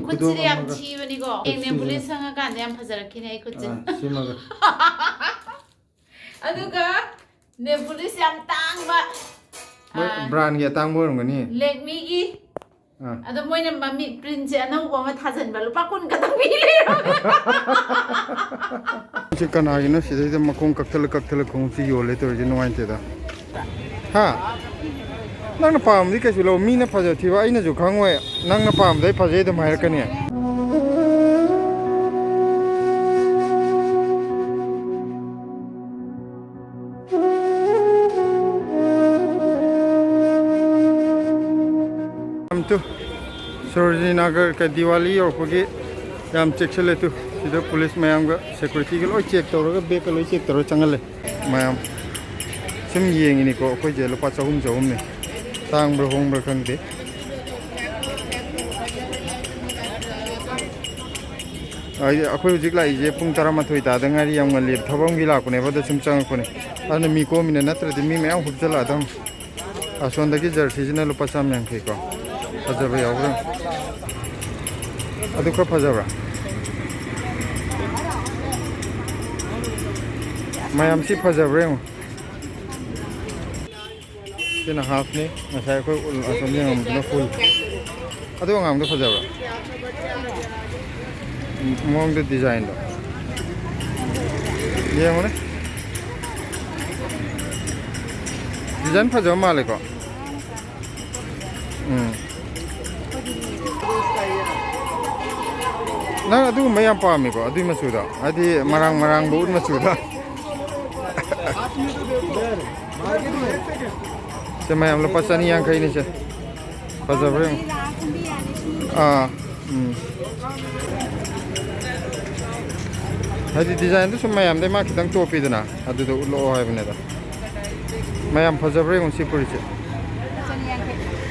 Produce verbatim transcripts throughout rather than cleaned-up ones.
ꯈꯨꯠꯁꯤꯗꯤ ꯌꯥꯝ ꯊꯤꯕꯅꯤꯀꯣ꯫ ꯍꯌꯦꯡ ꯅꯦꯕꯨꯂꯤꯁ ꯁꯪꯉꯀꯥꯟꯗ ꯌꯥꯝ ꯐꯖꯔꯛꯈꯤꯅꯤ ꯑꯩ ꯈꯨꯠꯁꯦ꯫ ꯑꯥ, ꯁꯤꯃꯒ꯫ ꯑꯗꯨꯒ ꯅꯦꯕꯨꯂꯤꯁ ꯌꯥꯝ ꯇꯥꯡꯕ꯫ ꯃꯣꯏ ꯑꯥ, ꯕ꯭ꯔꯥꯟꯒꯤ ꯑꯇꯥꯡꯕ ꯑꯣꯏꯔꯝꯒꯅꯤ꯫ ꯂꯦꯛꯃꯤꯒꯤ꯫ ꯑꯥ꯫ ꯑꯗꯣ ꯃꯣꯏꯅ ꯃꯃꯤꯠ ꯄ꯭ꯔꯤꯟꯁꯦ ꯑꯅꯧꯕ ꯑꯃ ꯊꯥꯖꯟꯕ ꯂꯨꯄꯥ ꯀꯨꯟ ꯈꯛꯇꯪ ꯄꯤ ꯂꯩꯔꯝꯃꯦ꯫ ꯁꯤ ꯀꯅꯥꯒꯤꯅꯣ ꯁꯤꯗꯩꯗ ꯃꯈꯣꯡ ꯀꯛꯊꯠꯂ ꯀꯛꯊꯠꯂ ꯈꯣꯡꯎꯞꯁꯤ ꯌꯣꯜꯂꯦ ꯇꯧꯔꯤꯁꯦ? ꯅꯨꯡꯉꯥꯏꯇꯦꯗ꯫ ꯍꯥ? ꯅꯪꯅ ꯄꯥꯝꯕꯗꯤ ꯀꯩꯁꯨ ꯂꯧ, ꯃꯤꯅ ꯐꯖ ꯊꯤꯕ ꯑꯩꯅꯁꯨ ꯈꯪꯉꯣꯏ, ꯅꯪꯅ ꯄꯥꯝꯕꯗ ꯑꯩ ꯐꯖꯩ ꯑꯗꯨꯝ ꯍꯥꯏꯔꯛꯀꯅꯤ꯫ ꯌꯥꯝ ꯇꯨ, ꯁꯣꯔꯣꯖꯤꯅꯤ ꯅꯒꯔ ꯀ ꯗꯤꯋꯥꯂꯤ ꯌꯧꯔꯛꯄꯒꯤ ꯌꯥꯝ ꯆꯦꯛꯁꯤꯜꯂꯦ ꯇꯨ꯫ ꯁꯤꯗ ꯄꯨꯂꯤꯁ ꯃꯌꯥꯝꯒ ꯁꯦꯀ꯭ꯌꯨꯔꯤꯇꯤꯒ ꯂꯣꯏ ꯆꯦꯛ ꯇꯧꯔꯒ, ꯕꯦꯛꯀ ꯂꯣꯏ ꯆꯦꯛ ꯇꯧꯔꯒ ꯆꯪꯍꯜꯂꯦ꯫ ꯃꯌꯥꯝ ꯁꯨꯝ ꯌꯦꯡꯉꯤꯅꯤꯀꯣ, ꯑꯩꯈꯣꯏꯁꯦ ꯂꯨꯄꯥ ꯆꯍꯨꯝ, ꯆꯍꯨꯝꯅꯤ꯫ ꯇꯥꯡꯕ꯭ꯔꯥ ꯍꯣꯡꯕ꯭ꯔꯥ ꯈꯪꯗꯦ꯫ ꯑꯩ-, ꯑꯩꯈꯣꯏ ꯍꯧꯖꯤꯛ ꯂꯥꯛꯏꯁꯦ ꯄꯨꯡ ꯇꯔꯥꯃꯥꯊꯣꯏ ꯇꯥꯗ ꯉꯥꯏꯔꯤ, ꯌꯥꯝ ꯉꯜꯂꯤ꯫ ꯊꯕꯛ ꯑꯃꯒꯤ ꯂꯥꯛꯄꯅꯦꯕ, ꯑꯗ ꯁꯨꯝ ꯆꯪꯉꯛꯄꯅꯦ꯫ ꯑꯗꯨꯅ ꯃꯤ ꯀꯣꯝꯃꯤꯅ, ꯅꯠꯇ꯭ꯔꯗꯤ ꯃꯤ ꯃꯌꯥꯝ ꯍꯨꯞꯆꯜꯂꯛꯑꯗꯝ꯫ ꯑꯁꯣꯝꯗꯒꯤ ꯖꯔꯁꯤꯁꯤꯅ ꯂꯨꯄꯥ ꯆꯥꯝ ꯌꯥꯡꯈꯩꯀꯣ꯫ ꯐꯖꯕ ꯌꯥꯎꯕ꯭ꯔꯥ? ꯑꯗꯨ ꯈꯔ ꯐꯖꯕ꯭ꯔꯥ? ꯃꯌꯥꯝ ꯁꯤ ꯐꯖꯕ꯭ꯔꯥ ꯌꯦꯡꯉꯣ꯫ ꯁꯤꯅ ꯍꯥꯐꯅꯤ, ꯉꯁꯥꯏ ꯑꯩꯈꯣꯏ ꯎꯜ ꯑꯁꯣꯝ ꯌꯦꯡꯉꯝꯕꯗꯨꯅ ꯐꯨꯜ꯫ ꯑꯗꯨ ꯑꯉꯥꯡꯗꯣ ꯐꯖꯕ꯭ꯔꯥ? ꯃꯑꯣꯡꯗ ꯗꯤꯖꯥꯏꯟꯗꯣ ꯌꯦꯡꯉꯨꯅꯦ꯫ ꯗꯤꯖꯥꯏꯟ ꯐꯖꯕ ꯃꯥꯜꯂꯦꯀꯣ꯫ ꯎꯝ꯫ ꯅꯪ ꯑꯗꯨꯒꯨꯝꯕ ꯌꯥꯝ ꯄꯥꯝꯃꯤꯀꯣ, ꯑꯗꯨꯏ ꯃꯆꯨꯗꯣ, ꯍꯥꯏꯗꯤ ꯃꯔꯥꯡ ꯃꯔꯥꯡꯕ ꯎꯠ ꯃꯆꯨꯗꯣ꯫ ꯁꯦ ꯃꯌꯥꯝ, ꯂꯨꯄꯥ ꯆꯅꯤ ꯌꯥꯡꯈꯩꯅꯤ ꯁꯦ꯫ ꯐꯖꯕ꯭ꯔꯥ ꯌꯦꯡꯉꯨ꯫ ꯑꯥ, ꯎꯝ꯫ ꯍꯥꯏꯗꯤ ꯗꯤꯖꯥꯏꯟꯗꯨ ꯁꯨꯝ ꯃꯌꯥꯝꯗꯩ ꯃꯥ ꯈꯤꯇꯪ ꯇꯣꯞꯄꯤꯗꯅ, ꯑꯗꯨꯗ ꯎꯠꯂꯛꯑꯣ ꯍꯥꯏꯕꯅꯤꯗ꯫ ꯃꯌꯥꯝ ꯐꯖꯕ꯭ꯔꯥ ꯌꯦꯡꯉꯨ ꯁꯤ ꯐꯨꯔꯤꯠꯁꯦ꯫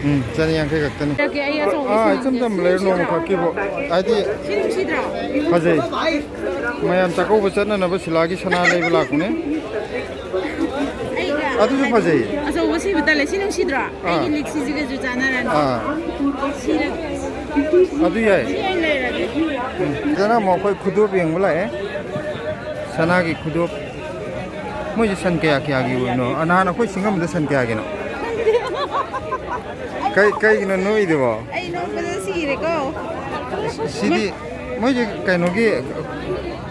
ꯎꯝ, ꯆꯅꯤ ꯌꯥꯡꯈꯩ ꯈꯛꯇꯅꯤ꯫ ꯂꯩꯔꯛꯀꯦ, ꯑꯩ ꯑꯆꯧꯕ ꯑꯥ, ꯁꯤꯟꯅꯤꯡꯉꯦ꯫ ꯏꯆꯝ ꯆꯝꯕ ꯂꯩꯔꯨ ꯅꯣꯡꯃ ꯈꯛꯀꯤꯕꯨ꯫ ꯍꯥꯏꯗꯤ ꯁꯤ ꯅꯨꯡꯁꯤꯗ꯭ꯔꯣ? ꯐꯖꯩ꯫ ꯃꯌꯥꯝ ꯆꯥꯛꯀꯧꯕ ꯆꯠꯅꯅꯕ ꯁꯤꯂꯥꯒꯤ ꯁꯅꯥ ꯂꯩꯕ ꯂꯥꯛꯄꯅꯦ꯫ ꯑꯩꯒ ꯑꯗꯨꯁꯨ ꯐꯖꯩ꯫ ꯑꯆꯧꯕ ꯁꯤꯕ ꯇꯜꯂꯦ꯫ ꯁꯤ ꯅꯨꯡꯁꯤꯗ꯭ꯔꯣ? ꯑꯥ꯫ ꯑꯩꯒꯤ ꯂꯤꯛꯁꯤꯁꯤꯒꯁꯨ ꯆꯥꯟꯅꯔꯅꯤ꯫ ꯑꯥ꯫ ꯁꯤꯔꯒꯦ꯫ ꯑꯗꯨ ꯌꯥꯏ꯫ ꯁꯤ ꯑꯣꯏꯅ ꯂꯩꯔꯒꯦ꯫ ꯎꯝ꯫ ꯁꯤꯗꯅ ꯑꯃꯨꯛ ꯑꯩꯈꯣꯏ ꯈꯨꯗꯣꯞ ꯌꯦꯡꯕ ꯂꯥꯛꯑꯦ꯫ ꯁꯅꯥꯒꯤ ꯈꯨꯗꯣꯞ꯫ ꯃꯣꯏꯁꯦ ꯁꯟ ꯀꯌꯥ ꯀꯌꯥꯒꯤ ꯑꯣꯏꯅꯣ? ꯑ, ꯅꯍꯥꯟ ꯑꯩꯈꯣꯏ ꯁꯤꯡꯉꯝꯕꯗ ꯁꯟ ꯀꯌꯥꯒꯤꯅꯣ? ꯀꯩ-, ꯀꯩꯒꯤꯅꯣ ꯅꯣꯛꯏꯗꯨꯕꯣ? ꯑꯩ ꯅꯣꯛꯄꯗ ꯁꯤꯔꯦꯀꯣ꯫ ꯁꯤꯗꯤ ꯃꯣꯏꯁꯦ ꯀꯩꯅꯣꯒꯤ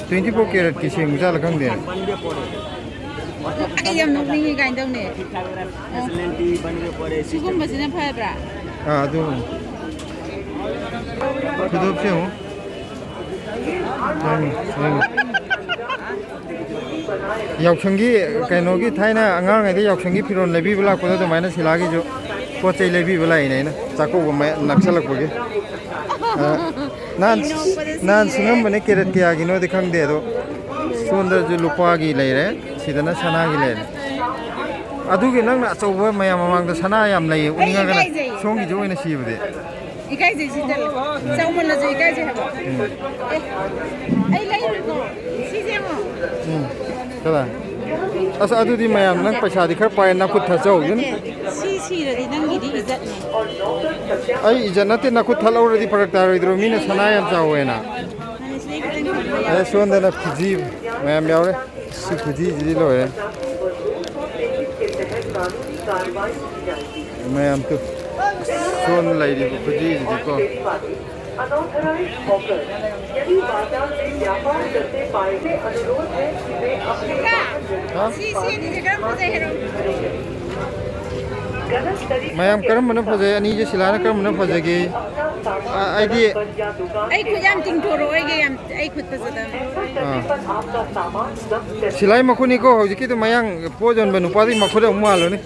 twenty four caratꯀꯤ ꯁꯦꯡꯕ ꯖꯥꯠꯂ ꯈꯪꯗꯦ꯫ ꯑꯩ ꯌꯥꯝ ꯅꯣꯛꯅꯤꯡꯉꯤ ꯀꯥꯏꯅ ꯇꯧꯅꯦ꯫ ꯑꯣ꯫ ꯁꯤꯒꯨꯝꯕꯁꯤꯅ ꯐꯕ꯭ꯔꯥ? ꯑꯥ, ꯑꯗꯨ꯫ ꯈꯨꯗꯣꯞꯁꯦ ꯌꯦꯡꯉꯨ꯫ ꯌꯦꯡꯉꯨ, ꯌꯦꯡꯉꯨ꯫ ꯌꯥꯎꯁꯪꯒꯤ ꯀꯩꯅꯣꯒꯤ ꯊꯥꯏꯅ ꯑꯉꯥꯡꯉꯩꯗ ꯌꯥꯎꯁꯪꯒꯤ ꯐꯤꯔꯣꯜ ꯂꯩꯕꯤꯕ ꯂꯥꯛꯄꯗꯣ ꯑꯗꯨꯃꯥꯏꯅ ꯁꯤꯂꯥꯒꯤꯁꯨ ꯄꯣꯠ ꯆꯩ ꯂꯩꯕꯤꯕ ꯂꯥꯛꯏꯅꯦ ꯑꯩꯅ, ꯆꯥꯛꯀꯧꯕ ꯃꯌꯥ ꯅꯛꯁꯜꯂꯛꯄꯒꯤ꯫ ꯑ, ꯅꯍꯥꯟ, ꯑꯩ ꯅꯣꯛꯄꯗ ꯅꯍꯥꯟ ꯁꯤꯔꯦ꯫ ꯁꯤꯡꯉꯝꯕꯅꯦ carat ꯀꯌꯥꯒꯤꯅꯣꯗꯤ ꯈꯪꯗꯦ, ꯑꯗꯣ ꯁꯣꯝꯗꯁꯨ ꯂꯨꯄꯥꯒꯤ ꯂꯩꯔꯦ, ꯁꯤꯗꯅ ꯁꯅꯥꯒꯤ ꯂꯩꯔꯦ꯫ ꯑꯗꯨꯒꯤ ꯅꯪꯅ ꯑꯆꯧꯕ ꯃꯌꯥꯝ ꯃꯃꯥꯡꯗ ꯁꯅꯥ ꯌꯥꯝ ꯂꯩꯌꯦ, ꯑꯩ ꯎꯅꯤꯡꯉꯒꯅ ꯏꯀꯥꯏꯖꯩꯌꯦ꯫ ꯁꯣꯝꯒꯤꯁꯦ ꯑꯣꯏꯅ ꯁꯤꯕꯗꯤ꯫ ꯏꯀꯥꯏꯖꯩ ꯁꯤꯗ꯫ ꯆꯥꯎꯃꯜꯂꯁꯨ ꯏꯀꯥꯏꯖꯩ ꯍꯥꯏꯕ꯫ ꯎꯝ꯫ ꯑꯦ, ꯑꯩ ꯂꯩꯔꯣꯏꯀꯣ꯫ ꯁꯤꯁꯦ ꯌꯦꯡꯉꯣ꯫ ꯎꯝ꯫ ꯀꯗꯥꯏ? ꯑꯁ, ꯑꯗꯨꯗꯤ ꯃꯌꯥꯝ ꯅꯪ ꯄꯩꯁꯥꯗꯤ ꯈꯔ ꯄꯥꯏ, ꯅꯈꯨꯠ ꯊꯥꯖꯍꯧꯖꯅꯤ꯫ ꯅꯠꯇꯦ, ꯁꯤ ꯁꯤꯔꯗꯤ ꯅꯪꯒꯤꯗꯤ ꯏꯖꯠꯅꯦ꯫ ꯑꯩ ꯏꯖꯠ ꯅꯠꯇꯦ, ꯅꯈꯨꯠ ꯊꯠꯍꯧꯔꯗꯤ ꯐꯔꯛ ꯇꯥꯔꯣꯏꯗ꯭ꯔꯣ? ꯃꯤꯅ ꯁꯅꯥ ꯌꯥꯝ ꯆꯥꯎꯋꯦꯅ꯫ ꯃꯥꯅꯦ, ꯁꯤꯗꯩ ꯈꯤꯇꯪ ꯊꯝꯕ ꯌꯥꯏ꯫ ꯑꯦ, ꯁꯣꯝꯗꯅ ꯈꯨꯖꯤ ꯃꯌꯥꯝ ꯌꯥꯎꯔꯦ꯫ ꯁꯤ ꯈꯨꯖꯤꯁꯤꯗꯤ ꯂꯣꯏꯔꯦ꯫ ꯃꯌꯥꯝ ꯇꯨ꯫ ꯁꯣꯝ ꯂꯩꯔꯤꯕ ꯈꯨꯖꯤꯁꯤꯗꯤꯀꯣ꯫ अनॉथराइज्ड हॉकर यदि बाजार में व्यापार करते पाए तो अनुरोध है कि वे अपने वाहन ꯍꯥ? ꯁꯤ, ꯁꯤ ꯑꯅꯤꯁꯦ ꯀꯔꯝ ꯐꯖꯩ ꯍꯥꯏꯔꯣ? गलत तरीके ꯃꯌꯥꯝ ꯀꯔꯝꯕꯅ ꯐꯖꯩ? ꯑꯅꯤꯁꯦ ꯁꯤꯂꯥꯅ ꯀꯔꯝꯕꯅ ꯐꯖꯒꯦ? ꯑ, ꯑꯩꯗꯤ ꯑꯩ ꯈꯨꯠ ꯌꯥꯝ ꯇꯤꯡꯊꯣꯔꯛꯑꯣ, ꯑꯩꯒꯤ ꯌꯥꯝ, ꯑꯩ ꯈꯨꯠ ꯐꯖꯗꯕꯅꯦ꯫ ꯑꯥ꯫ ꯁꯤꯂꯥꯏ ꯃꯈꯨꯠꯅꯤꯀꯣ ꯍꯧꯖꯤꯛꯀꯤꯗꯣ, ꯃꯌꯥꯡ ꯄꯣꯠ ꯌꯣꯟꯕ ꯅꯨꯄꯥꯗꯨꯒꯤ ꯃꯈꯨꯠ ꯑꯃꯨꯛ ꯃꯥꯜꯂꯨꯅꯦ꯫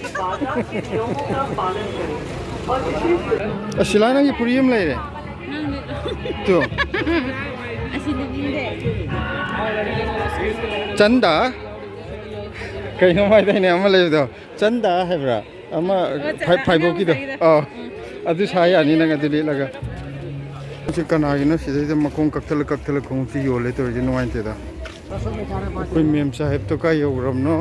ꯑꯁ, ꯁꯤꯂꯥ, ꯅꯪꯒꯤ ꯐꯨꯔꯤ ꯑꯃ ꯂꯩꯔꯦ꯫ ꯅꯪꯅꯦ꯫ ꯇꯨ꯫ ꯑꯁꯤ ꯅꯤꯡꯗꯦ꯫ ꯆꯟꯗ? ꯀꯩꯅꯣꯝ ꯍꯥꯏꯗꯥꯏꯅꯦ ꯑꯃ ꯂꯩꯕꯗꯣ? ꯆꯟꯗ ꯍꯥꯏꯕ꯭ꯔꯥ? ꯑꯃ ꯑꯣ, ꯆ-, ꯐꯥꯏ-, ꯑꯉꯥꯡ ꯐꯥꯏꯕꯣꯛꯀꯤꯗꯣ? ꯃꯆꯥꯒꯤꯗꯣ꯫ ꯑꯥ꯫ ꯎꯝ꯫ ꯑꯗꯨ ꯁꯥ ꯌꯥꯅꯤ ꯅꯪ ꯑꯗꯨ ꯂꯤꯠꯂꯒ꯫ ꯁꯤ ꯀꯅꯥꯒꯤꯅꯣ ꯁꯤꯗꯩꯗ ꯃꯈꯣꯡ ꯀꯛꯊꯠꯂ ꯀꯛꯊꯠꯂ ꯈꯣꯡꯎꯞꯁꯤ ꯌꯣꯜꯂꯦ ꯇꯧꯔꯤꯁꯦ? ꯅꯨꯡꯉꯥꯏꯇꯦꯗ꯫ ꯑꯩꯈꯣꯏ ꯃꯦꯝ ꯁꯥꯍꯦꯕꯇꯣ ꯀꯥꯏ ꯌꯧꯈ꯭ꯔꯕꯅꯣ?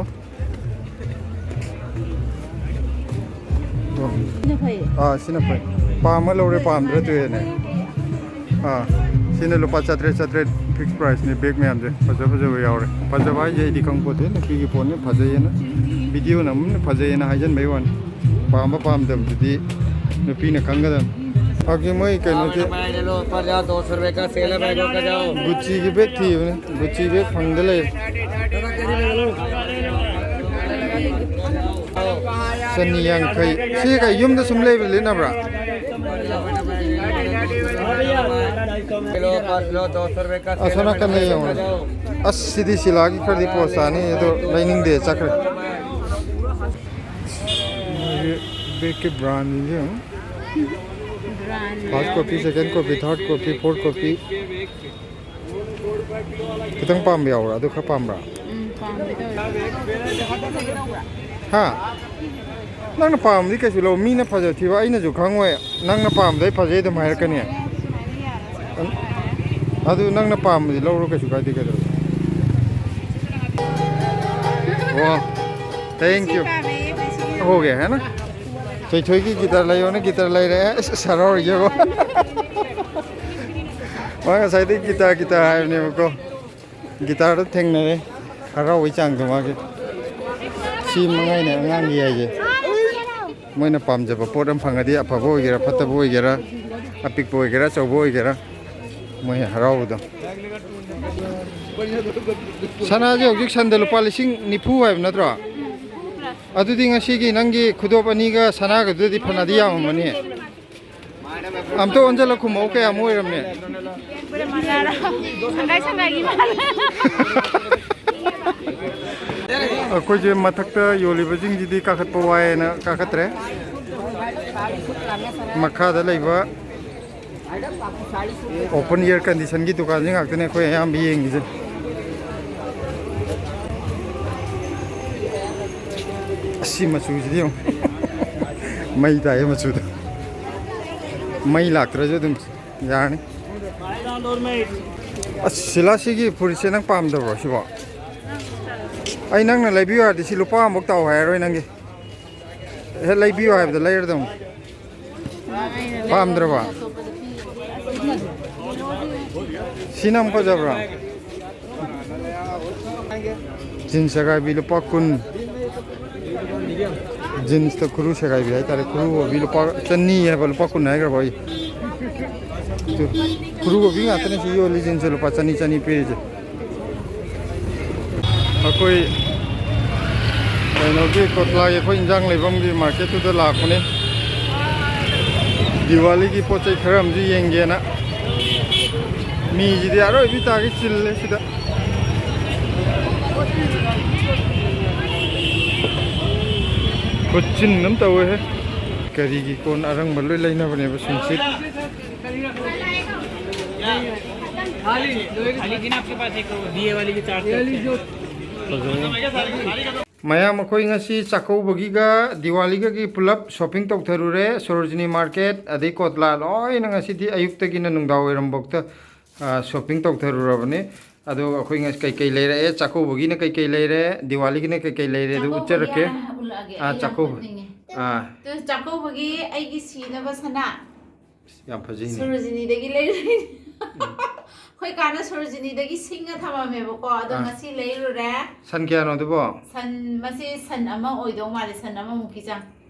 ꯁꯤꯅ ꯐꯩ꯫ ꯑꯥ, ꯁꯤꯅ ꯐꯩ꯫ ꯄꯥꯝꯃ ꯂꯧꯔꯦ, ꯄꯥꯝꯗ꯭ꯔ ꯇꯣꯛꯑꯦꯅꯦ꯫ ꯑꯥ, ꯁꯤꯅ ꯂꯨꯄꯥ ꯆꯥꯇ꯭ꯔꯦꯠ, ꯆꯥꯇ꯭ꯔꯦꯠ fixed priceꯅꯦ꯫ Bag ꯃꯌꯥꯝꯁꯦ ꯐꯖ ꯐꯖꯕ ꯌꯥꯎꯔꯦ꯫ ꯐꯖꯕ ꯍꯥꯏꯁꯦ ꯑꯩꯗꯤ ꯈꯪꯄꯣꯠꯇꯦ, ꯅꯨꯄꯤꯒꯤ ꯄꯣꯠꯅꯤ, ꯐꯖꯩꯌꯦꯅ, video ꯅꯝꯕꯅꯤꯅ ꯐꯖꯩꯌꯦꯅ ꯍꯥꯏꯖꯟꯕꯩ ꯋꯥꯅꯤ꯫ ꯄꯥꯝꯕ ꯄꯥꯝꯗꯕꯗꯨꯗꯤ ꯅꯨꯄꯤꯅ ꯈꯪꯒꯗꯕꯅꯤ꯫ ꯍꯧꯖꯤꯛ ꯃꯣꯏ ꯀꯩꯅꯣꯁꯦ, ऊपर जाओ, दो सौ रुपए का सेल है, बैगों का जाओ। Gucciꯒꯤ bag ꯊꯤꯕꯅꯦ, Gucci bag ꯐꯪꯗ ꯂꯩꯔꯦ꯫ ꯆꯅꯤ ꯌꯥꯡꯈꯩ꯫ ꯁꯤ ꯀꯩ ꯌꯨꯝꯗ ꯁꯨꯝ ꯂꯩꯕ ꯂꯤꯠꯅꯕ꯭ꯔꯥ? लो, पाँच लो, दो सौ रुपए का ꯑꯁꯣꯝ ꯅꯥꯀꯟꯗ ꯌꯦꯡꯉꯣ꯫ ꯑꯁ, ꯁꯤꯗꯤ ꯁꯤꯂꯥꯒꯤ ꯈꯔꯗꯤ ꯄꯣꯁ ꯇꯥꯅꯤ, ꯑꯗꯣ ꯂꯩꯅꯤꯡꯗꯦ, ꯆꯠꯈ꯭ꯔꯦ꯫ ꯃꯣꯏꯒꯤ bagꯀꯤ brandꯁꯤꯡꯁꯦ ꯌꯦꯡꯉꯣ꯫ First copy, second copy, third copy, fourth copy꯫ ꯈꯤꯇꯪ ꯄꯥꯝꯕ ꯌꯥꯎꯕ꯭ꯔꯥ? ꯑꯗꯨ ꯈꯔ ꯄꯥꯝꯕ꯭ꯔꯥ? ꯎꯝ, ꯄꯥꯝꯃꯦ ꯇꯧꯔꯦ꯫ ꯍꯥ? ꯅꯪꯅ ꯄꯥꯝꯕꯗꯤ ꯀꯩꯁꯨ ꯂꯧ, ꯃꯤꯅ ꯐꯖ ꯊꯤꯕ ꯑꯩꯅꯁꯨ ꯈꯪꯉꯣꯏ꯫ ꯅꯪꯅ ꯄꯥꯝꯕꯗ ꯑꯩ ꯐꯖꯩ ꯑꯗꯨꯝ ꯍꯥꯏꯔꯛꯀꯅꯤ꯫ ꯑꯗꯨ ꯅꯪꯅ ꯄꯥꯝꯕꯗꯤ ꯂꯧꯔꯣ, ꯀꯩꯁꯨ ꯀꯥꯏꯗꯦ, ꯀꯩꯗꯧꯔꯒꯦ? ꯋꯥ, thank you꯫ ꯁꯤ ꯄꯥꯝꯃꯦ, ꯁꯤ꯫ ꯍꯣꯒꯦ, ꯍꯦ ꯅ? ꯊꯣꯏꯊꯣꯏꯒꯤ guitar ꯂꯩꯌꯣꯅ guitar ꯂꯩꯔꯦ꯫ ꯑꯁ, ꯑꯁ, ꯍꯔꯥꯎꯔꯤꯁꯦ ꯌꯦꯡꯉꯣ꯫ ꯃꯥ ꯉꯁꯥꯏꯗꯒꯤ guitar, guitar ꯍꯥꯏꯕꯅꯦꯕꯀꯣ꯫ Guitarꯗꯣ ꯊꯦꯡꯅꯔꯦ꯫ ꯍꯔꯥꯎꯕꯩ ꯆꯥꯡꯗꯣ ꯃꯥꯒꯤ꯫ ꯁꯤ ꯃꯉꯥꯏꯅꯦ ꯑꯉꯥꯡꯒꯤ ꯍꯥꯏꯁꯦ꯫ ꯃꯣꯏꯅ ꯄꯥꯝꯖꯕ ꯄꯣꯠ ꯑꯃ ꯐꯪꯉꯗꯤ, ꯑꯐꯕ ꯑꯣꯏꯒꯦꯔꯥ, ꯐꯠꯇꯕ ꯑꯣꯏꯒꯦꯔꯥ, ꯑꯄꯤꯛꯄ ꯑꯣꯏꯒꯦꯔꯥ, ꯑꯆꯧꯕ ꯑꯣꯏꯒꯦꯔꯥ, ꯃꯣꯏ ꯍꯔꯥꯎꯕꯗꯣ꯫ ꯁꯅꯥꯁꯦ ꯍꯧꯖꯤꯛ ꯁꯟꯗ ꯂꯨꯄꯥ ꯂꯤꯁꯤꯡ ꯅꯤꯐꯨ ꯍꯥꯏꯕ ꯅꯠꯇ꯭ꯔꯣ? ꯑꯗꯨꯗꯤ ꯉꯁꯤꯒꯤ ꯅꯪꯒꯤ ꯈꯨꯗꯣꯞ ꯑꯅꯤꯒ ꯁꯅꯥꯒꯗꯨꯗꯗꯤ ꯐꯅꯗꯤ ꯌꯥꯝꯃꯝꯃꯅꯤ꯫ ꯑꯝꯇ ꯑꯣꯟꯁꯤꯜꯂ ꯈꯨꯝꯃꯛꯑꯣ, ꯀꯌꯥꯃꯨꯛ ꯑꯣꯏꯔꯝꯅꯤ? ꯁꯪꯒꯥꯏ ꯁꯪꯒꯥꯏꯒꯤ ꯃꯥꯜꯂꯦ꯫ ꯑꯩꯈꯣꯏꯁꯦ ꯃꯊꯛꯇ ꯌꯣꯜꯂꯤꯕꯁꯤꯡꯁꯤꯗꯤ ꯀꯥꯈꯠꯄ ꯋꯥꯏꯌꯦꯅ ꯀꯥꯈꯠꯇ꯭ꯔꯦ꯫ ꯃꯈꯥꯗ ꯂꯩꯕ open air conditionꯒꯤ ꯗꯨꯀꯥꯟꯁꯤ ꯉꯥꯛꯇꯅꯦ ꯑꯩꯈꯣꯏ ꯑꯌꯥꯝꯕ ꯌꯦꯡꯉꯤꯁꯦ꯫ ꯑꯁꯤ ꯃꯆꯨꯁꯤꯗꯤ ꯌꯦꯡꯉꯨ꯫ ꯃꯩ ꯇꯥꯏꯌꯦ ꯃꯆꯨꯗꯣ꯫ ꯃꯩ ꯂꯥꯛꯇ꯭ꯔꯁꯨ ꯑꯗꯨꯝ ꯌꯥꯔꯅꯤ꯫ ꯑꯁ, ꯁꯤꯂꯥ, ꯁꯤꯒꯤ ꯐꯨꯔꯤꯠꯁꯦ ꯅꯪ ꯄꯥꯝꯗꯕ꯭ꯔꯣ ꯁꯤꯕꯣ? ꯑꯩ ꯅꯪꯅ ꯂꯩꯕꯤꯌꯨ ꯍꯥꯏꯔꯗꯤ ꯁꯤ ꯂꯨꯄꯥ ꯑꯃꯐꯥꯎ ꯇꯥꯎ ꯍꯥꯏꯔꯔꯣꯏ ꯅꯪꯒꯤ꯫ ꯍꯦꯛ ꯂꯩꯕꯤꯌꯨ ꯍꯥꯏꯕꯗ ꯂꯩꯔꯗꯧꯅꯤ꯫ ꯄꯥꯝꯗ꯭ꯔꯕ? ꯁꯤꯅ ꯑꯃꯨꯛ ꯐꯖꯕ꯭ꯔꯣ? ꯖꯤꯟꯁ ꯁꯦꯒꯥꯏꯕꯤ ꯂꯨꯄꯥ ꯀꯨꯟ꯫ ꯖꯤꯟꯁꯇ ꯈꯨꯔꯨ ꯁꯦꯒꯥꯏꯕꯤ ꯍꯥꯏꯇꯥꯔꯦ꯫ ꯈꯨꯔꯨ ꯍꯣꯕꯤ ꯂꯨꯄꯥ ꯆꯅꯤ ꯍꯥꯏꯕ, ꯂꯨꯄꯥ ꯀꯨꯟ ꯍꯥꯏꯈ꯭ꯔꯕ ꯑꯩ? ꯇꯨ, ꯈꯨꯔꯨ ꯍꯣꯕꯤ ꯉꯥꯛꯇꯅꯦ ꯁꯤ ꯌꯣꯜꯂꯤ, ꯖꯤꯟꯁꯁꯦ ꯂꯨꯄꯥ ꯆꯅꯤ, ꯆꯅꯤ ꯄꯤꯔꯤꯁꯦ꯫ ꯑꯩꯈꯣꯏ ꯀꯩꯅꯣꯒꯤ, ꯀꯣꯠꯂꯥꯒꯤ ꯑꯩꯈꯣꯏ ꯏꯟꯖꯥꯡ ꯂꯩꯐꯝꯒꯤ ꯃꯥꯔꯀꯦꯠꯇꯨꯗ ꯂꯥꯛꯄꯅꯦ꯫ ꯗꯤꯋꯥꯂꯤꯒꯤ ꯄꯣꯠ ꯆꯩ ꯈꯔ ꯑꯃꯁꯨ ꯌꯦꯡꯒꯦꯅ꯫ ꯃꯤꯁꯤꯗꯤ ꯑꯔꯣꯏꯕꯤ ꯇꯥꯒꯩ ꯆꯤꯜꯂꯦ ꯁꯤꯗ꯫ ꯈꯨꯠꯆꯤꯟ ꯑꯃ ꯇꯧꯋꯦꯍꯦ꯫ ꯀꯔꯤꯒꯤ ꯀꯣꯟ ꯑꯔꯪꯕ ꯂꯣꯏ ꯂꯩꯅꯕꯅꯦꯕ ꯁꯨꯝꯁꯤꯠ꯫ खाली थी ना आपके पास एक, दिए वाली भी चार सौ। ꯃꯌꯥꯝ, ꯑꯩꯈꯣꯏ ꯉꯁꯤ ꯆꯥꯛꯀꯧꯕꯒꯤꯒ ꯗꯤꯋꯥꯂꯤꯒꯒꯤ ꯄꯨꯂꯞ ꯁꯣꯞꯄꯤꯡ ꯇꯧꯊꯔꯨꯔꯦ꯫ ꯁꯣꯔꯣꯖꯤꯅꯤ ꯃꯥꯔꯀꯦꯠ, ꯑꯗꯩ ꯀꯣꯠꯂꯥ, ꯂꯣꯏꯅ ꯉꯁꯤꯗꯤ ꯑꯌꯨꯛꯇꯒꯤꯅ ꯅꯨꯡꯗꯥꯡ ꯋꯥꯏꯔꯝꯐꯥꯎꯗ, ꯑ, ꯁꯣꯞꯄꯤꯡ ꯇꯧꯊꯔꯨꯔꯕꯅꯤ꯫ ꯑꯗꯣ ꯑꯩꯈꯣꯏ ꯉꯁꯤ ꯀꯩꯀꯩ ꯂꯩꯔꯛꯑꯦ, ꯆꯥꯛꯀꯧꯕꯒꯤꯅ ꯀꯩꯀꯩ ꯂꯩꯔꯦ, ꯗꯤꯋꯥꯂꯤꯒꯤꯅ ꯀꯩꯀꯩ ꯂꯩꯔꯦ, ꯑꯗꯨ ꯆꯥꯛꯀꯧꯕꯒꯤ ꯎꯠꯆꯔꯛꯀꯦ꯫ ꯍꯥꯟꯅ ꯎꯠꯂꯛꯑꯒꯦ, ꯑꯥ, ꯑꯩ ꯌꯥꯝ ꯆꯥꯛꯀꯧꯕ-, ꯎꯠꯅꯤꯡꯉꯦ꯫ ꯑꯥ꯫ ꯑꯗꯨ ꯆꯥꯛꯀꯧꯕꯒꯤ ꯑꯩꯒꯤ ꯁꯤꯅꯕ ꯁꯅꯥ꯫ ꯑꯁ, ꯌꯥꯝ ꯐꯖꯩꯅꯦ꯫ ꯁꯣꯔꯣꯖꯤꯅꯤꯗꯒꯤ ꯂꯩꯔꯨꯏꯅꯦ꯫ ꯎꯝ꯫ ꯑꯩꯈꯣꯏ ꯀꯥꯅ ꯁꯣꯔꯣꯖꯤꯅꯤꯗꯒꯤ ꯁꯤꯡꯉ ꯊꯝꯃꯝꯃꯦꯕꯀꯣ, ꯑꯗꯣ ꯑꯥ꯫ ꯉꯁꯤ ꯂꯩꯔꯨꯔꯦ꯫ ꯁꯟ ꯀꯌꯥꯅꯣ ꯑꯗꯨꯕꯣ? ꯁꯟ, ꯃꯁꯤ ꯁꯟ ꯑꯃ ꯑꯣꯏꯗꯧ ꯃꯥꯜꯂꯦ, ꯁꯟ ꯑꯃꯃꯨꯛꯀꯤ ꯆꯥꯡ꯫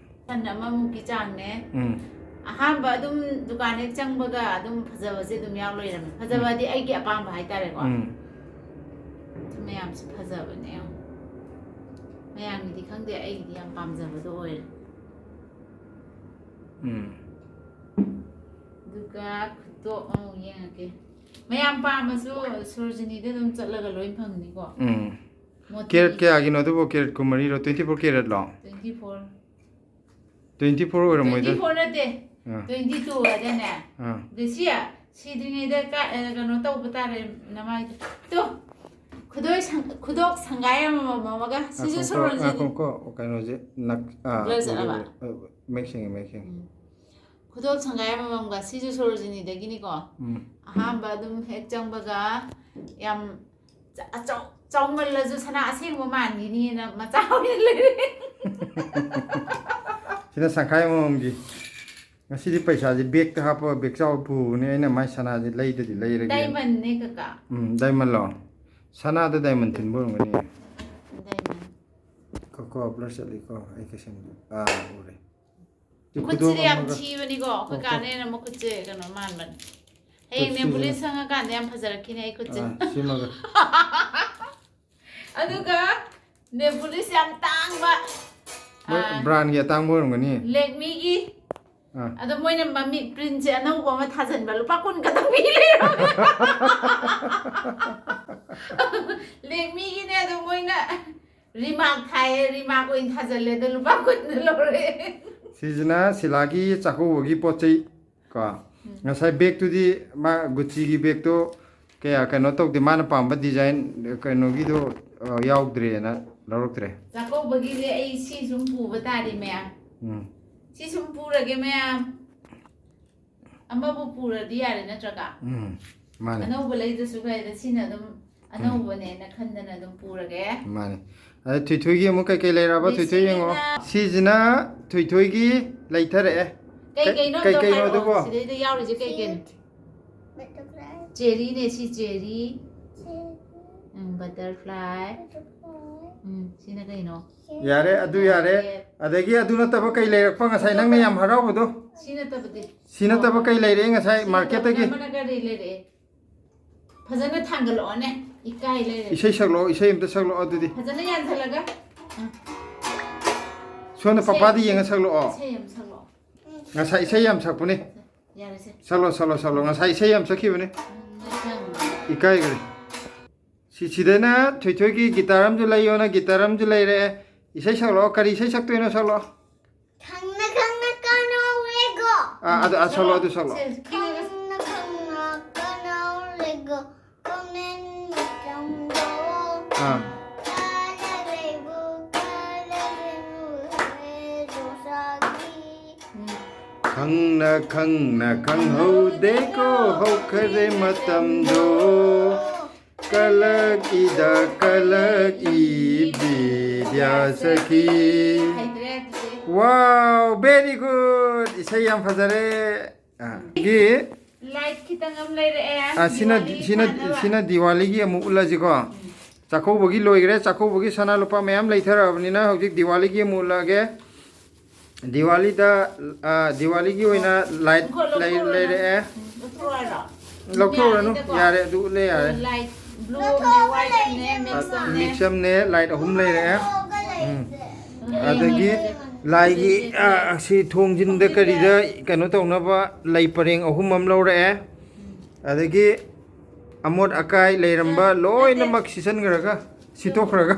ꯁꯟ ꯑꯃꯃꯨꯛꯀꯤ ꯆꯥꯡꯅꯦ꯫ ꯎꯝ꯫ ꯑꯍꯥꯟꯕ ꯑꯗꯨꯝ ꯗꯨꯀꯥꯟ ꯍꯦꯛ ꯆꯪꯕꯒ ꯑꯗꯨꯝ ꯐꯖꯕꯁꯦ ꯑꯗꯨꯝ ꯌꯥꯎ ꯂꯩꯔꯝꯃꯦ꯫ ꯐꯖꯕꯗꯤ ꯎꯝ꯫ ꯑꯩꯒꯤ ꯑꯄꯥꯝꯕ ꯍꯥꯏꯇꯥꯔꯦꯀꯣ꯫ ꯎꯝ꯫ ꯁꯤ ꯃꯌꯥꯝꯁꯤ ꯐꯖꯕꯅꯦ ꯌꯦꯡꯉꯣ꯫ ꯃꯌꯥꯝꯒꯤꯗꯤ ꯈꯪꯗꯦ, ꯑꯩꯒꯤꯗꯤ ꯌꯥꯝ ꯄꯥꯝꯖꯕꯗꯣ ꯑꯣꯏꯔꯦ꯫ ꯎꯝ꯫ ꯑꯗꯨꯒ ꯈꯨꯇꯣꯞ ꯑꯃꯨꯛ ꯌꯦꯡꯉꯛꯀꯦ꯫ ꯃꯌꯥꯝ ꯄꯥꯝꯃꯁꯨ ꯁꯣꯔꯣꯖꯤꯅꯤꯗ ꯑꯗꯨꯝ ꯆꯠꯂꯒ ꯂꯣꯏ ꯐꯪꯅꯤꯀꯣ꯫ ꯎꯝ꯫ ꯃꯣꯇꯤ꯫ ꯀꯦꯔꯦꯠ ꯀꯌꯥꯒꯤꯅꯣ ꯑꯗꯨꯕꯨ? ꯀꯦꯔꯦꯠ ꯀꯨꯟꯃꯔꯤꯔꯣ? Twenty four ꯀꯦꯔꯦꯠꯂꯣ? Twenty four꯫ Twenty four ꯑꯣꯏꯔꯝꯃꯣꯏꯗ꯫ Twenty four ꯅꯠꯇꯦ꯫ ꯑꯥ꯫ Twenty two ꯍꯥꯏꯗꯥꯏꯅꯦ? ꯑꯥ꯫ ꯑꯗ ꯁꯤ ꯁꯤꯗ꯭ꯔꯤꯉꯩꯗ ꯀ-, ꯑ, ꯀꯩꯅꯣ ꯇꯧꯕ ꯇꯥꯔꯦ, ꯅꯃꯥꯏꯗꯣ꯫ ꯇꯨ, ꯈꯨꯗꯣꯏ ꯁꯪ-, ꯈꯨꯗꯣꯞ ꯁꯪꯒꯥꯏ ꯑꯃꯃꯝ ꯑꯃꯒ꯫ ꯁꯤꯁꯨ ꯉꯥꯏꯈꯣꯀꯣ, ꯁꯣꯔꯣꯖꯤꯅꯤ꯫ ꯉꯥꯏꯈꯣꯀꯣ, ꯀꯩꯅꯣꯁꯦ ꯅꯛ-, ꯑꯥ, blur ꯆꯠꯂꯕ? ꯑ, ꯃꯌꯦꯛ ꯁꯦꯡꯉꯦ, ꯃꯌꯦꯛ ꯁꯦꯡꯉꯦ꯫ ꯎꯝ꯫ ꯈꯨꯗꯣꯞ ꯁꯪꯒꯥꯏ ꯑꯃꯃꯝꯒ꯫ ꯁꯤꯁꯨ ꯁꯣꯔꯣꯖꯤꯅꯤꯗꯒꯤꯅꯤꯀꯣ꯫ ꯎꯝ꯫ ꯑꯍꯥꯟꯕ ꯑꯗꯨꯝ ꯍꯦꯛ ꯆꯪꯕꯒ ꯌꯥꯝ ꯆ-, ꯑꯆꯧ-, ꯆꯥꯎꯃꯜꯂꯁꯨ ꯁꯅꯥ ꯑꯁꯦꯡꯕ ꯃꯥꯟꯈꯤꯅꯤꯅ ꯃꯆꯥ ꯑꯣꯏꯅ ꯂꯩꯔꯦ꯫ ꯁꯤꯅ ꯁꯪꯈꯥꯏ ꯑꯃꯃꯝꯒꯤ꯫ ꯉꯁꯤꯗꯤ ꯄꯩꯁꯥꯁꯦ ꯕꯦꯛꯇ ꯍꯥꯞꯄꯒ ꯕꯦꯛ ꯆꯥꯎ ꯄꯨꯕꯅꯦ ꯑꯩꯅ꯫ ꯃꯥꯏ ꯁꯅꯥꯁꯦ ꯂꯩꯗꯗꯤ ꯂꯩꯔꯒꯦ꯫ ꯗꯥꯏꯃꯟꯅꯦ ꯀꯀꯥ꯫ ꯎꯝ, ꯗꯥꯏꯃꯟꯂꯣ? ꯁꯅꯥꯗ ꯗꯥꯏꯃꯟ ꯊꯤꯟꯕ ꯑꯣꯏꯔꯝꯒꯅꯤ꯫ ꯗꯥꯏꯃꯟ꯫ ꯀꯣ ꯀꯣ ꯕ꯭ꯂꯔ ꯆꯠꯂꯤꯀꯣ ꯑꯩ ꯀꯩꯁꯦꯝꯗ꯫ ꯑꯥ, ꯎꯔꯦ꯫ ꯁꯤ ꯈꯨꯠꯁꯤꯗꯤ ꯌꯥꯝ ꯈꯨꯗꯣꯝ ꯑꯃꯒ ꯊꯤꯕꯅꯤꯀꯣ꯫ ꯑꯩꯈꯣꯏ ꯀꯣ, ꯀꯣ꯫ ꯀꯥꯟꯅ ꯍꯦꯟꯅ ꯃꯈꯨꯠꯁꯦ ꯀꯩꯅꯣ ꯃꯥꯟꯕꯅꯦ꯫ ꯍꯌꯦꯡ ꯈꯨꯠꯁꯤꯁꯤꯅ꯫ ꯅꯦꯕꯨꯂꯤꯁ ꯁꯪꯉꯀꯥꯟꯗ ꯌꯥꯝ ꯐꯖꯔꯛꯈꯤꯅꯦ ꯑꯩ ꯈꯨꯠꯁꯦ꯫ ꯑꯥ, ꯁꯤꯃꯒ꯫ ꯑꯗꯨꯒ ꯅꯦꯕꯨꯂꯤꯁ ꯌꯥꯝ ꯇꯥꯡꯕ꯫ ꯃꯣꯏ ꯑꯥ, ꯕ꯭ꯔꯥꯟꯒꯤ ꯑꯇꯥꯡꯕ ꯑꯣꯏꯔꯝꯒꯅꯤ꯫ ꯂꯦꯛꯃꯤꯒꯤ꯫ ꯑꯥ꯫ ꯑꯗꯣ ꯃꯣꯏꯅ ꯃꯃꯤꯠ ꯄ꯭ꯔꯤꯟꯁꯦ ꯑꯅꯧꯕ ꯑꯃ ꯊꯥꯖꯤꯟꯕ ꯂꯨꯄꯥ ꯀꯨꯟ ꯈꯛꯇꯪ ꯄꯤ ꯂꯩꯔꯝꯃꯦ꯫ ꯂꯦꯛꯃꯤꯒꯤꯅꯦ ꯑꯗꯣ ꯃꯣꯏꯅ ꯔꯤꯃꯥꯛ ꯊꯥꯏꯌꯦ, ꯔꯤꯃꯥꯛ ꯑꯣꯏꯅ ꯊꯥꯖꯤꯜꯂꯦ, ꯑꯗꯣ ꯂꯨꯄꯥ ꯀꯨꯟꯗ ꯂꯧꯔꯦ꯫ ꯁꯤꯁꯤꯅ ꯁꯤꯂꯥꯒꯤ ꯆꯥꯛꯀꯧꯕꯒꯤ ꯄꯣꯠ ꯆꯩ ꯀꯣ꯫ ꯎꯝ꯫ ꯉꯁꯥꯏ ꯕꯦꯛꯇꯨꯗꯤ ꯃꯥ ꯒꯨꯆꯤꯒꯤ ꯕꯦꯛꯇꯣ ꯀꯌꯥ ꯀꯩꯅꯣ ꯇꯧꯗꯦ, ꯃꯥꯅ ꯄꯥꯝꯕ ꯗꯤꯖꯥꯏꯟ ꯀꯩꯅꯣꯒꯤꯗꯣ, ꯑ, ꯌꯥꯎꯗ꯭ꯔꯦꯅ ꯂꯧꯔꯛꯇ꯭ꯔꯦ꯫ ꯆꯥꯛꯀꯧꯕꯒꯤꯗꯤ ꯑꯩ ꯁꯤ ꯁꯨꯝ ꯄꯨꯕ ꯇꯥꯔꯦ ꯃꯌꯥꯝ꯫ ꯎꯝ꯫ ꯁꯤ ꯁꯨꯝ ꯄꯨꯔꯒꯦ ꯃꯌꯥꯝ꯫ ꯑꯃꯕꯨ ꯄꯨꯔꯗꯤ ꯌꯥꯔꯦ ꯅꯠꯇ꯭ꯔꯒ? ꯎꯝ, ꯃꯥꯅꯦ꯫ ꯑꯅꯧꯕ ꯂꯩꯗ꯭ꯔꯁꯨ ꯀꯥꯏꯗ ꯁꯤꯅ ꯑꯗꯨꯝ ꯑꯅꯧꯕꯅꯦꯅ ꯈꯟꯗꯅ ꯑꯗꯨꯝ ꯄꯨꯔꯒꯦ꯫ ꯃꯥꯅꯦ꯫ ꯑꯗ ꯊꯣꯏꯊꯣꯏꯒꯤ ꯑꯃꯨꯛ ꯀꯩꯀꯩ ꯂꯩꯔꯕ? ꯊꯣꯏꯊꯣꯏ ꯌꯦꯡꯉꯣ꯫ ꯁꯤꯁꯤꯅ ꯁꯤꯁꯤꯅ ꯊꯣꯏꯊꯣꯏꯒꯤ ꯂꯩꯊꯔꯛꯑꯦ꯫ ꯀꯩ ꯀꯩ-, ꯀꯩꯅꯣ ꯀꯩ ꯑꯝꯇ ꯀꯩꯅꯣ ꯍꯥꯏꯔꯛꯑꯣ꯫ ꯑꯗꯨꯕꯣ? ꯁꯤꯗꯩꯗ ꯌꯥꯎꯔꯤꯁꯦ ꯀꯩ ꯀꯩꯅꯣ? Butterfly. ꯆꯦꯔꯤꯅꯦ ꯁꯤ, ꯆꯦꯔꯤ꯫ ꯎꯝ, butterfly. ꯎꯝ, ꯁꯤꯅ ꯀꯩꯅꯣ? ꯌꯥꯔꯦ, ꯑꯗꯨ ꯌꯥꯔꯦ꯫ ꯑꯗꯒꯤ ꯑꯗꯨ ꯅꯠꯇꯕ ꯀꯩ ꯂꯩꯔꯛꯄ ꯉꯁꯥꯏ ꯅꯪꯅ ꯌꯥꯝ ꯍꯔꯥꯎꯕꯗꯣ? ꯁꯤ ꯅꯠꯇꯕꯗꯤ? ꯁꯤ ꯅꯠꯇꯕ ꯀꯩ ꯂꯩꯔꯛꯑꯦ ꯉꯁꯥꯏ ꯁꯤ ꯅꯠꯇꯕ ꯃꯥꯔꯀꯦꯠꯇꯒꯤ? ꯑꯃꯅ ꯀꯔꯤ ꯂꯩꯔꯛꯑꯦ? ꯐꯖꯅ ꯊꯥꯡꯒꯠꯂꯛꯑꯣꯅꯦ, ꯏꯀꯥꯏ ꯂꯩꯔꯦ꯫ ꯏꯁꯩ ꯁꯛꯂꯛꯑꯣ, ꯏꯁꯩ ꯑꯝꯇ ꯁꯛꯂꯛꯑꯣ ꯑꯗꯨꯗꯤ꯫ ꯐꯖꯅ ꯌꯥꯟꯁꯤꯜꯂꯒ꯫ ꯑ꯫ ꯁꯣꯝꯗ ꯏꯁꯩ, ꯄꯄꯥꯗ ꯌꯦꯡꯉ ꯁꯛꯂꯛꯑꯣ꯫ ꯏꯁꯩ ꯑꯃ ꯁꯛꯂꯛꯑꯣ꯫ ꯉꯁꯥꯏ ꯏꯁꯩ ꯌꯥꯝ ꯁꯛꯄꯅꯦ꯫ ꯌꯥꯔꯦꯁꯦ꯫ ꯁꯛꯂꯣ, ꯁꯛꯂꯣ, ꯁꯛꯂꯣ꯫ ꯉꯁꯥꯏ ꯏꯁꯩ ꯌꯥꯝ ꯁꯛꯈꯤꯕꯅꯦ꯫ ꯎꯝ, ꯅꯪ꯫ ꯏꯀꯥꯏꯈ꯭ꯔꯦ꯫ ꯁꯤ, ꯁꯤꯗꯅ ꯊꯣꯏꯊꯣꯏꯒꯤ ꯒꯤꯇꯥꯔ ꯑꯃꯁꯨ ꯂꯩꯌꯣꯅ ꯒꯤꯇꯥꯔ ꯑꯃꯁꯨ ꯂꯩꯔꯦ꯫ ꯏꯁꯩ ꯁꯛꯂꯛꯑꯣ, ꯀꯔꯤ ꯏꯁꯩ ꯁꯛꯇꯣꯏꯅꯣ ꯁꯛꯂꯛꯑꯣ꯫ ꯈꯪꯅ ꯈꯪꯅ ꯀꯅꯥꯎꯔꯦꯒꯣ꯫ ꯑꯥ, ꯑꯗꯨ, ꯑꯥ, ꯁꯛꯂꯛꯑꯣ, ꯑꯗꯨ ꯁꯛꯂꯛꯑꯣ꯫ ꯁꯦ, ꯈꯪꯅ ꯈꯪꯅ ꯀꯅꯥꯎꯔꯦꯒꯣ꯫ ꯀꯃꯦꯟ ꯃꯇꯝꯗꯣ꯫ ꯑꯥ꯫ ꯀꯥꯏꯗ ꯂꯩꯕꯨ, ꯀꯥꯏꯗ ꯂꯩꯕꯨ ꯍꯦ ꯔꯣꯁꯥꯒꯤ꯫ ꯎꯝ꯫ ꯈꯪꯅ ꯈꯪꯅ ꯈꯪꯍꯧꯗꯦꯀꯣ ꯍꯧꯈꯔꯦ ꯃꯇꯝꯗꯣ꯫ ꯀꯂꯛꯏꯗ ꯀꯂꯛꯏ ꯕꯤꯗ꯭ꯌꯥ ꯁꯈꯤ꯫ ꯍꯩꯇ꯭ꯔꯦ ꯑꯗꯨꯗꯤ꯫ Wow, very good. ꯏꯁꯩ ꯌꯥꯝ ꯐꯖꯔꯦ꯫ ꯑꯗꯒꯤ ꯂꯥꯏꯠ ꯈꯤꯇꯪ ꯑꯃ ꯂꯩꯔꯛꯑꯦ꯫ ꯑ, ꯁꯤꯅ ꯗꯤꯋꯥꯂꯤ ꯁꯤꯅ ꯊꯥꯅꯕ꯫ ꯁꯤꯅ ꯗꯤꯋꯥꯂꯤꯒꯤ ꯑꯃꯨꯛ ꯎꯠꯂꯁꯤꯀꯣ꯫ ꯆꯥꯛꯀꯧꯕꯒꯤ ꯂꯣꯏꯈ꯭ꯔꯦ꯫ ꯆꯥꯛꯀꯧꯕꯒꯤ ꯁꯅꯥ ꯂꯨꯄꯥ ꯃꯌꯥꯝ ꯂꯩꯊꯔꯛꯑꯕꯅꯤꯅ ꯍꯧꯖꯤꯛ ꯗꯤꯋꯥꯂꯤꯒꯤ ꯑꯃꯨꯛ ꯎꯠꯂꯛꯑꯒꯦ꯫ ꯗꯤꯋꯥꯂꯤꯗ, ꯑ, ꯗꯤꯋꯥꯂꯤꯒꯤ ꯑꯣꯏꯅ ꯂꯥꯏꯠ ꯂꯧꯊꯣꯛ-, ꯂꯩ-, ꯂꯧꯊꯣꯛꯎꯔꯣ ꯅꯪ꯫ ꯎꯝ, ꯂꯧꯊꯣꯛꯑꯣ ꯍꯥꯏꯔꯣ? ꯂꯧꯊꯣꯛꯎꯔꯅꯨ꯫ ꯌꯥꯅꯤꯗꯀꯣ? ꯌꯥꯔꯦ, ꯑꯗꯨ ꯎꯠꯂꯦ ꯌꯥꯔꯦ꯫ ꯂꯥꯏꯠ ꯕ꯭ꯂꯨ ꯑꯃꯅꯦ, ꯋꯥꯏꯠ ꯑꯃꯅꯦ, ꯃꯤꯛꯁ ꯑꯃꯅꯦ꯫ ꯃꯤꯛꯁ ꯑꯃꯅꯦ, ꯂꯥꯏꯠ ꯑꯍꯨꯝ ꯂꯩꯔꯛꯑꯦ꯫ ꯎꯝ꯫ ꯎꯝ꯫ ꯑꯗꯒꯤ ꯂꯥꯏꯒꯤ, ꯑ, ꯁꯤ ꯊꯣꯡꯖꯤꯟꯗ ꯀꯔꯤꯗ ꯀꯩꯅꯣ ꯇꯧꯅꯕ ꯂꯩ ꯄꯔꯦꯡ ꯑꯍꯨꯝ ꯑꯃ ꯂꯧꯔꯛꯑꯦ꯫ ꯑꯗꯒꯤ ꯑꯃꯣꯠ ꯑꯀꯥꯏ ꯂꯩꯔꯝꯕ ꯂꯣꯏꯅꯃꯛ ꯁꯤꯆꯟꯈ꯭ꯔꯒ, ꯁꯤꯠꯇꯣꯛꯈ꯭ꯔꯒ꯫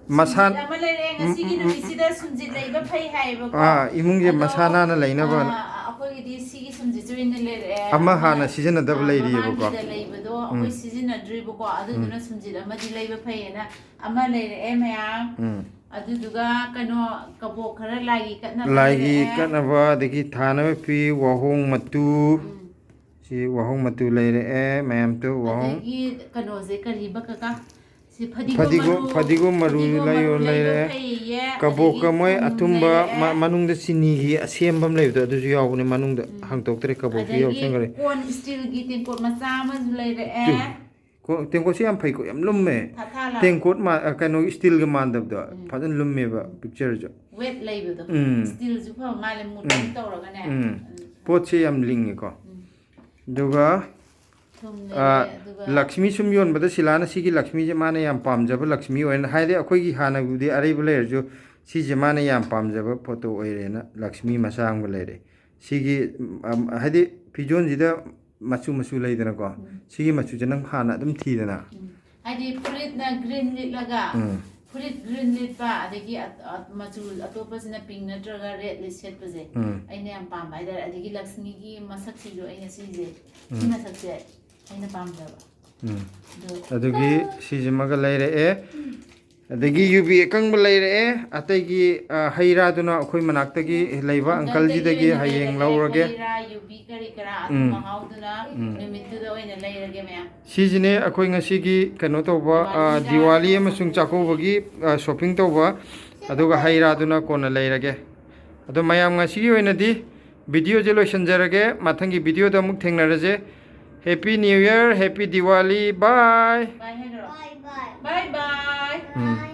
ꯃꯁꯥ- ꯁꯨꯝꯖꯤꯠ ꯑꯃ ꯂꯩꯔꯦ꯫ ꯉꯁꯤꯒꯤ ꯎꯝ, ꯎꯝ, ꯎꯝ꯫ ꯅꯨꯃꯤꯠꯁꯤꯗ ꯁꯨꯝꯖꯤꯠ ꯂꯩꯕ ꯐꯩ ꯍꯥꯏꯌꯦꯕꯀꯣ꯫ ꯑꯥ, ꯏꯃꯨꯡꯁꯦ ꯑꯗꯣ, ꯃꯁꯥ ꯅꯥꯟꯅ ꯂꯩꯅꯕꯅ꯫ ꯑꯥ, ꯑꯩꯈꯣꯏꯒꯤꯗꯤ ꯁꯤꯒꯤ ꯁꯨꯝꯖꯤꯠꯁꯦ ꯑꯣꯏꯅ ꯂꯩꯔꯛꯑꯦ꯫ ꯑꯃ ꯍꯥꯟꯅ ꯁꯤꯖꯤꯟꯅꯗꯕ ꯑꯥ, ꯂꯩꯔꯤꯑꯕꯀꯣ꯫ ꯃꯃꯥꯡꯒꯤꯗ ꯂꯩꯕꯗꯣ ꯑꯩꯈꯣꯏ ꯎꯝ꯫ ꯁꯤꯖꯤꯟꯅꯗ꯭ꯔꯤꯕꯀꯣ꯫ ꯑꯗꯨꯗꯨꯅ ꯎꯝ꯫ ꯁꯨꯝꯖꯤꯠ ꯑꯃꯗꯤ ꯂꯩꯕ ꯐꯩꯌꯦꯅ ꯑꯃ ꯂꯩꯔꯛꯑꯦ ꯃꯌꯥꯝ꯫ ꯎꯝ꯫ ꯑꯗꯨꯗꯨꯒ ꯀꯩꯅꯣ, ꯀꯕꯣꯛ ꯈꯔ ꯂꯥꯏꯒꯤ ꯀꯠꯅꯕ ꯂꯥꯏꯒꯤ ꯂꯩꯔꯛꯑꯦ꯫ ꯀꯠꯅꯕ, ꯑꯗꯒꯤ ꯊꯥꯅꯕ ꯐꯤ, ꯋꯥꯍꯣꯡ ꯃꯇꯨ꯫ ꯎꯝ꯫ ꯁꯤ ꯋꯥꯍꯣꯡ ꯃꯇꯨ ꯂꯩꯔꯛꯑꯦ ꯃꯌꯥꯝꯗꯨ, ꯋꯥꯍꯣꯡ꯫ ꯑꯗꯒꯤ ꯀꯩꯅꯣꯁꯦ ꯀꯔꯤꯕ ꯀꯀꯥ? ꯁꯤ ꯐꯗꯤꯒꯣꯝ ꯐꯗꯤꯒꯣꯝ, ꯃꯔꯨ, ꯐꯗꯤꯒꯣꯝ ꯃꯔꯨ ꯐꯗꯤꯒꯣꯝ ꯂꯩꯌꯨ-, ꯃꯔꯨ ꯂꯩꯕ ꯂꯩꯔꯛꯑꯦ꯫ ꯐꯩꯌꯦ, ꯀꯕꯣꯛꯀ ꯑꯗꯒꯤ ꯃꯣꯏ ꯊꯨꯝ ꯑꯊꯨꯝꯕ ꯂꯩꯔꯛꯑꯦ꯫ ꯃ-, ꯃꯅꯨꯡꯗ ꯆꯤꯅꯤꯒꯤ ꯑꯁꯦꯝꯕ ꯑꯃ ꯂꯩꯕꯗꯣ, ꯑꯗꯨꯁꯨ ꯌꯥꯎꯕꯅꯦ ꯃꯅꯨꯡꯗ꯫ ꯎꯝ꯫ ꯍꯥꯡꯇꯣꯛꯇ꯭ꯔꯦ, ꯀꯕꯣꯛꯁꯨ ꯑꯗꯒꯤ ꯌꯥꯎꯁꯟꯈ꯭ꯔꯦ꯫ ꯀꯣꯟ ꯏꯁꯇꯤꯜꯒꯤ ꯇꯦꯡꯀꯣꯠ ꯃꯆꯥ ꯑꯃꯁꯨ ꯂꯩꯔꯛꯑꯦ꯫ ꯇꯨ, ꯀꯣ-, ꯇꯦꯡꯀꯣꯠꯁꯦ ꯌꯥꯝ ꯐꯩꯀꯣ, ꯌꯥꯝ ꯂꯨꯝꯃꯦ꯫ ꯊꯥ ꯊꯥ ꯂꯥꯎ꯫ ꯇꯦꯡꯀꯣꯠ ꯃꯥ-, ꯑ, ꯀꯩꯅꯣ, ꯏꯁꯇꯤꯜꯒ ꯃꯥꯟꯗꯕꯗꯣ, ꯎꯝ꯫ ꯐꯖꯅ ꯂꯨꯝꯃꯦꯕ, ꯎꯝ꯫ ꯄꯤꯛꯆꯔꯁꯨ꯫ ꯋꯦꯠ ꯂꯩꯕꯗꯣ꯫ ꯎꯝ꯫ ꯏꯁꯇꯤꯜꯁꯨ ꯐꯕ ꯃꯥꯜꯂꯦ, ꯃꯨꯠ ꯎꯝ꯫ ꯇꯧꯔꯒꯅꯦ꯫ ꯎꯝ꯫ ꯎꯝ꯫ ꯄꯣꯠꯁꯦ ꯌꯥꯝ ꯂꯤꯡꯉꯦꯀꯣ꯫ ꯎꯝ꯫ ꯑꯗꯨꯒ, ꯊꯨꯝ ꯑ, ꯂꯩꯔꯦ, ꯑꯗꯨꯒ ꯂꯛꯁꯃꯤ ꯁꯨꯝ ꯌꯣꯟꯕꯗ ꯁꯤꯂꯥꯅ ꯁꯤꯒꯤ ꯂꯛꯁꯃꯤꯁꯦ ꯃꯥꯅ ꯌꯥꯝ ꯄꯥꯝꯖꯕ ꯂꯛꯁꯃꯤ ꯑꯣꯏꯅ, ꯍꯥꯏꯗꯤ ꯑꯩꯈꯣꯏꯒꯤ ꯍꯥꯟꯅꯕꯨꯗꯤ ꯑꯔꯩꯕ ꯂꯩꯔꯁꯨ ꯁꯤꯁꯦ ꯃꯥꯅ ꯌꯥꯝ ꯄꯥꯝꯖꯕ ꯄꯣꯠꯇꯣ ꯑꯣꯏꯔꯦꯅ ꯂꯛꯁꯃꯤ ꯃꯆꯥ ꯑꯃꯒ ꯂꯩꯔꯦ꯫ ꯁꯤꯒꯤ, ꯎꯝ, ꯍꯥꯏꯗꯤ ꯐꯤꯖꯣꯜꯁꯤꯗ ꯃꯆꯨ ꯃꯆꯨ ꯂꯩꯗꯅꯀꯣ꯫ ꯎꯝ꯫ ꯁꯤꯒꯤ ꯃꯆꯨꯁꯦ ꯅꯪ ꯍꯥꯟꯅ ꯑꯗꯨꯝ ꯊꯤꯗꯅ꯫ ꯎꯝ꯫ ꯍꯥꯏꯗꯤ ꯐꯨꯔꯤꯠꯅ ꯒ꯭ꯔꯤꯟ ꯂꯤꯠꯂꯒ, ꯎꯝ꯫ ꯐꯨꯔꯤꯠ ꯒ꯭ꯔꯤꯟ ꯂꯤꯠꯄ, ꯑꯗꯒꯤ ꯑ-, ꯑ-, ꯃꯆꯨ ꯑꯇꯣꯞꯄꯁꯤꯅ ꯄꯤꯡ ꯅꯠꯇ꯭ꯔꯒ ꯔꯦꯗ ꯂꯤꯠ ꯁꯦꯠꯄꯁꯦ ꯎꯝ꯫ ꯑꯩꯅ ꯌꯥꯝ ꯄꯥꯝꯕ ꯍꯥꯏꯇꯥꯔꯦ꯫ ꯑꯗꯒꯤ ꯂꯛꯁꯃꯤꯒꯤ ꯃꯁꯛꯁꯤꯁꯨ ꯑꯩꯅ ꯁꯤꯁꯦ, ꯁꯤ ꯎꯝ꯫ ꯃꯁꯛꯁꯦ ꯑꯩꯅ ꯄꯥꯝꯖꯕ꯫ ꯎꯝ꯫ ꯑꯗꯣ ꯑꯗꯨꯒꯤ ꯁꯤꯁꯤꯃꯒ ꯂꯩꯔꯛꯑꯦ꯫ ꯑꯗꯒꯤ ꯌꯨꯕꯤ ꯑꯀꯪꯕ ꯂꯩꯔꯛꯑꯦ꯫ ꯑꯇꯩꯒꯤ, ꯑ, ꯍꯩ ꯔꯥꯗꯨꯅ ꯑꯩꯈꯣꯏ ꯃꯅꯥꯛꯇꯒꯤ ꯂꯩꯕ ꯑꯪꯀꯜꯁꯤꯗꯒꯤ ꯍꯌꯦꯡ ꯂꯩꯔꯛꯑꯦ꯫ ꯂꯧꯔꯒꯦ꯫ ꯍꯩ ꯔꯥ, ꯌꯨꯕꯤ ꯀꯔꯤ ꯀꯔꯥ ꯑꯊꯨꯝ ꯎꯝ꯫ ꯑꯍꯥꯎꯗꯨꯅ ꯎꯝ꯫ ꯅꯨꯃꯤꯠꯇꯨꯗ ꯑꯣꯏꯅ ꯂꯩꯔꯒꯦ ꯃꯌꯥꯝ꯫ ꯁꯤꯁꯤꯅꯦ ꯑꯩꯈꯣꯏ ꯉꯁꯤꯒꯤ ꯀꯩꯅꯣ ꯇꯧꯕ, ꯑ, ꯗꯤꯋꯥꯂꯤꯒ ꯗꯤꯋꯥꯂꯤ ꯑꯃꯁꯨꯡ ꯆꯥꯛꯀꯧꯕꯒꯤ, ꯑ, ꯁꯣꯞꯄꯤꯡ ꯇꯧꯕ꯫ ꯑꯗꯨꯒ ꯍꯩ ꯔꯥꯗꯨꯅ ꯀꯣꯟꯅ ꯂꯩꯔꯒꯦ꯫ ꯑꯗꯣ ꯃꯌꯥꯝ, ꯉꯁꯤꯒꯤ ꯑꯣꯏꯅꯗꯤ videoꯁꯦ ꯂꯣꯏꯁꯤꯟꯖꯔꯒꯦ꯫ ꯃꯊꯪꯒꯤ videoꯗ ꯑꯃꯨꯛ ꯊꯦꯡꯅꯔꯁꯦ꯫ Happy New Year, Happy Diwali, bye꯫ Bye ꯍꯥꯏꯔꯣ꯫ Bye bye. Bye bye. ꯎꯝ꯫